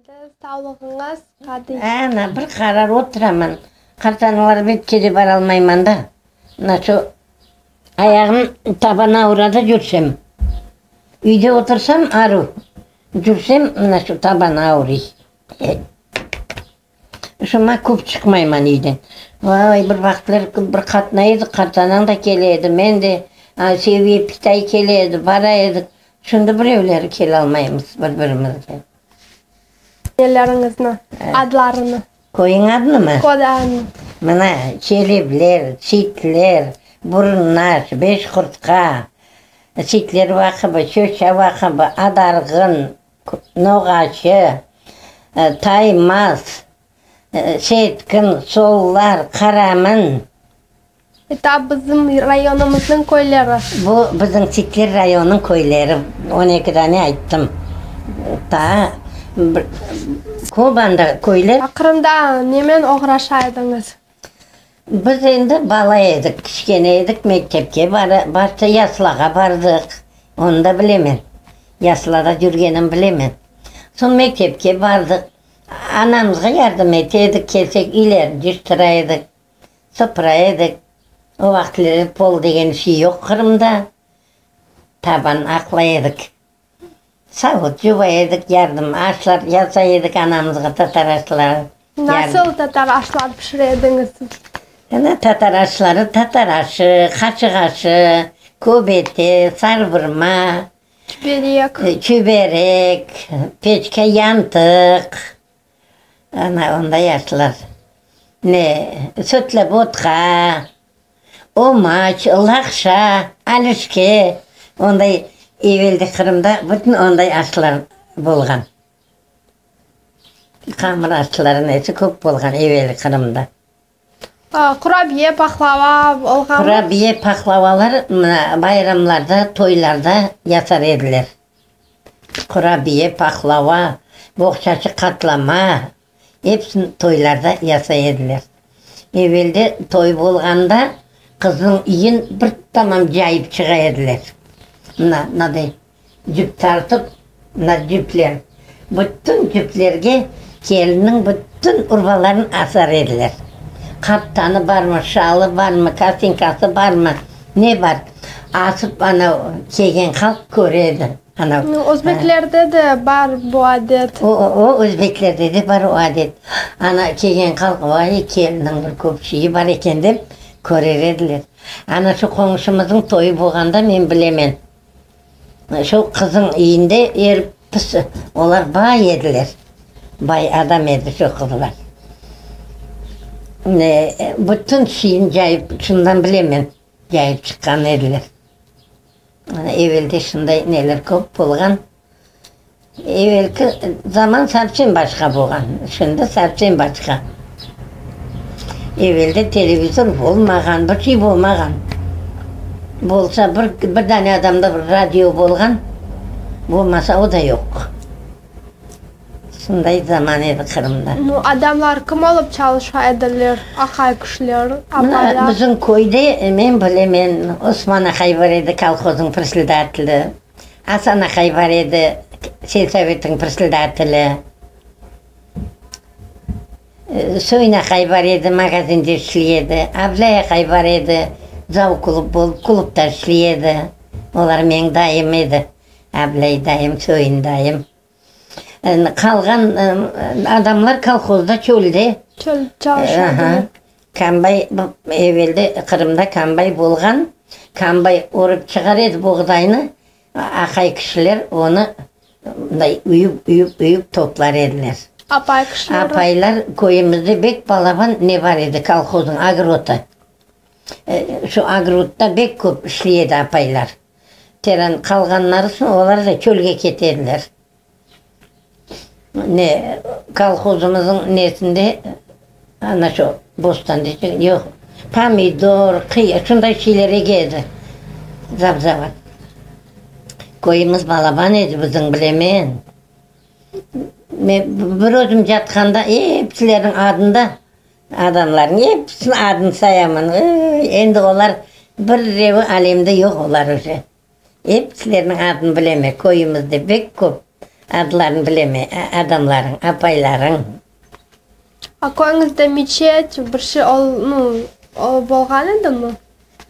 Endi sağlığıñız qadıy? Ana, bir qarar oturaman. Qartanalar betke de baralmayman da. Mına şu ayağım taban avura da yürsem. Üyde otursam aruv, yürsem mına şu taban avurıy. Şuma köp çıqmayman üyden. Vay, bir vaqıtlar bir qatnay edik, qartanañ da kele edi, men de, Seviye pitay kele edi, bara edik. Şimdi birevleri kelalmaymız bir-birimizge. Neleriñizni, adlarını? Köyüñ adınımı? Köy adını. Mına, Çelebler, Çitler, Burnaş, Beşqurtqa, Çitler vaqıbı, Çöça vaqıbı, Adarğın, Noğaçı, Taymaz, Setkin, Sollar, Qaramın. Eta bizim rayonımıznıñ köyleri. Bu bizim Çitler rayonınıñ köyleri, on eki dane ayttım. Taa bir köp anda köyler. Qırımda nemen oğraşa ediñiz? Biz endi bala edik, kiçkene edik, mektepke başta yaslağa bardıq, onı da bilemen, yaslada yürgenim bilemen. Soñ mektepke bardıq, anamızğa yardım ete edik, kelsek üylerini cıyıştıra edik, sıpıra edik. O vaqıtları pol degen şey yoq Qırımda, taban aqlay edik. Savut yuva edik, yardım aşlar yasay edik anamızğa, tatar aşları. Nasıl tatar aşlar pişire ediñiz? Ana, tatar aşları, tatar aşı, qaşıq aşı, köbete, sarvırma. Çüberek. Çüberek, peçke yantıq. Ana, onday aşlar. Ne, sütlü botqa, omaç, laqşa, alişke, onday evelde Qırımda bütün onday aşlar bolğan. Qamır aşları nesi köp bolğan eveli Qırımda. Qurabiye, paqlava olğanmı? Qurabiye, paqlavalar mına bayramlarda, toylarda yasar ediler. Qurabiye, paqlava, boğçaçıq qatlama, episini toylarda yasay ediler. Evelde toy bolğanda qıznıñ üyün bir tamam cayıp çığa ediler. Mına, mınaday cüp tartıp, mına cüpler, bütün cüplerge kelinniñ bütün urbalarını asar ediler. Qaptanı barmı, şalı barmı, kosinkası barmı, ne bar, asıp ana kelgen halq köre edi. Ana. Özbeklerde de bar bu adet. O, o, özbeklerde de bar o adet. Ana kelgen halq, vay, kelinniñ bir köpçügi bar eken dep körer ediler. Ana şu qoñşumıznıñ toyu bolğanda men bilemen. Şu qızıñ üyünde er pis, olar bay ediler. Bay adam edi şu qızlar. Ne, bütün şeyin cayıp, şundan bilemen, cayıp çıqqan ediler. Evelde şunday neler köp bolğan. Evelki zaman совсем başqa bolğan, şimdi совсем başqa. Evelde televizor bolmağan, bir şey bolmağan. Bolsa bir, bir dane adamda bir radio bolğan, bolmasa o da yoq. Şunday zaman edi Qırımda. Nu, adamlar kim olıp çalışa ediler, aqay kişiler, Mına apaylar? bizim köyde, men bilemen, Osman aqay bar edi, kolhozıñ presedateli. Asan aqay bar edi, selsovetniñ presedateli. Soyun aqay bar edi, magazinde işley edi. Ablay aqay bar edi, zavklub bolıp, klubda işley edi. Olar meñ dayım edi, Ablay dayım, Soyun dayım. Qalğan adamlar kolhozda, çölde. Çöl çalışa ediler. Kombay, evelde Qırımda kombay bolğan. Kombay orıp çıqar edi boğdaynı, aqay kişiler onı mınday üyüp, üyüp, üyüp toplar ediler. Apay kişiler? Apaylar köyümizde bek balaban ne bar edi, kolhoznıñ agrotı. Şu agrotta bek köp işley edi apaylar. Teren qalğanları soñ olar da çölge kete ediler. Ne, kolhozımıznıñ nesinde ana şu bostan deycek, yoq, pomidor, qıy, şunday şeyler ege edi, zabzavat. Köyümiz balaban edi bizim, bilemen. Men bir özüm yatqanda episilerniñ adında Adamlarnıñ episiniñ adını sayaman. Endi olar birevi alemde yoq olar uje. Episileriniñ adını bilemen. Köyümizde pek köp. Adlarını bilem, adamlarnıñ, apaylarıñ. A köyüñizde meçet, bir şey ol, nu, bolğan edimi?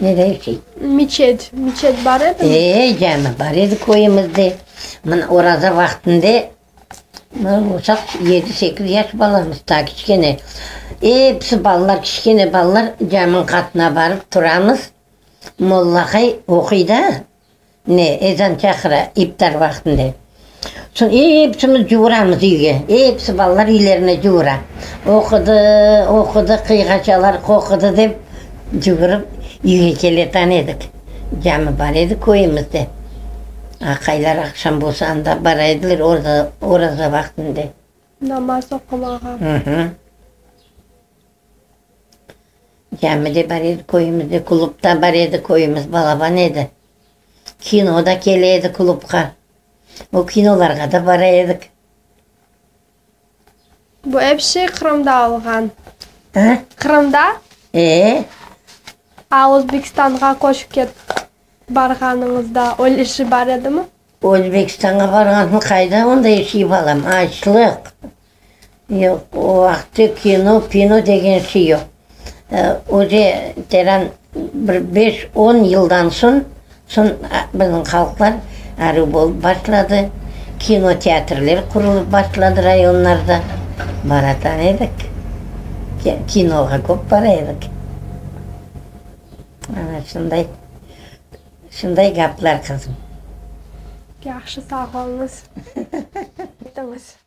Ne deysiñ? Meçet, meçet bar edimi? E, cami bar edi köyümizde. Mına oraza vaqtında olsaq yedi-sekiz yaş balamız, taa kiçkene. Episi balalar, kiçkene balalar caminiñ qatına barıp turamız. Mollaqay oquy da, Ne, ezan çaqıra iftar vaqtında. Soñ epsimiz cuvuramız üyge, epsi balalar üylerine cuvura. Oqudı, oqudı, qıyğaçalar qoqudı dep cuvurıp üyge keletan edik. Cami bar edi köyümizde. Aqaylar aqşam bolsa anda bara ediler oraza vaqtında. Namaz oqumağa. Hı-hı. Cami de bar edi köyümizde, klub da bar edi, köyümiz balaban edi. Kino da kele edi klubqa. O kinolarğa da bara edik. Bu ep şey Qırımda olğan? A? Qırımda? E. A Özbekistanğa köçip ketip barğanıñızda öyle şey bar edimi? Özbekistanğa barğan soñ qayda onday şey, balam, açlıq. Yoq, o vaqıtte kino, pino degen şey yoq. Öze teran bir beş, on yıldan soñ, soñ bizim halqlar arıv bolıp başladı, kino teatrler qurulıp başladı rayonlarda. Baratan edik. Kinoğa köp bara edik. Ana şunday, şunday gaplar, qızım. Yahşı, sağ oluñız. Aytıñız.